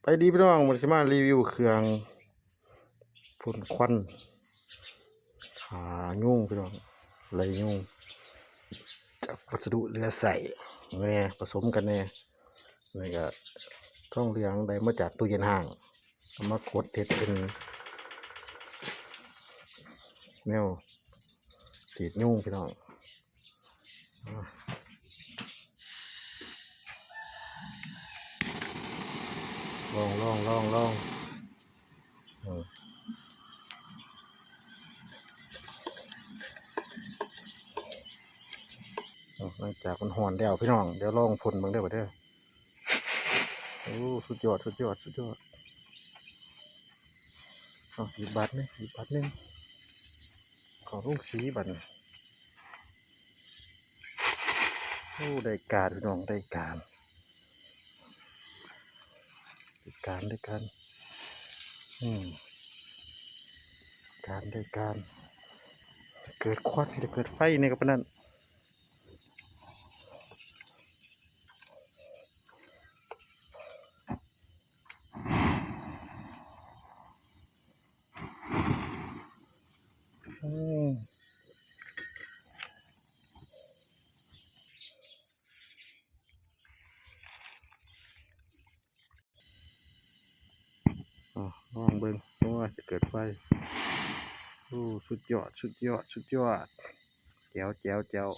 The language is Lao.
ສະບາຍດີພີ່ນ້ອງ ມື້ນີ້ຊິມາຣີວິວເຄື່ອງພົ່ນຄວັນຂ້າຍຸງພີ່ນ້ອງ ໄລ່ຍຸງ ຈາກວັດສະດຸເຫຼືອໃຊ້ແນ່ ປະສົມກັນແນ່. ນີ້ກະທອງເຫຼືອງໄດ້ມາຈາກຕູ້ເຢັນຮ້າງ ເອົາມາກົດເຮັດເປັນແນວສີດຍຸງພີ່ນ້ອງ. ລອງ ລອງ ລອງ ລອງ ເອີ ຫຼັງຈາກມັນຮ້ອນແລ້ວພີ່ນ້ອງ ດຽວລອງພົ່ນເບິ່ງເດີບາດເດີ. ໂອ້ ສຸດຍອດ ສຸດຍອດ ສຸດຍອດ. ເອົາ ອີກບາດໜຶ່ງ ອີກບາດໜຶ່ງ ເຂົ້າລົງສີບາດນີ້. ໂອ້ ໄດ້ການພີ່ນ້ອງ ໄດ້ການ ໄດ້ການ ໄດ້ການ ອືມ ການ ໄດ້ການ ເກີດຄວັນ ໄດ້ເກີດໄຟແນ່ກະປານນັ້ນ. ອືມ ອາ ລອງເບິ່ງ ໂອ້ຍ ຈະເກີດໄຟ. ໂອ້ ສຸດຍອດ ສຸດຍອດ ສຸດຍອດ ແຈ໋ວ ແຈ໋ວ ແຈ໋ວ.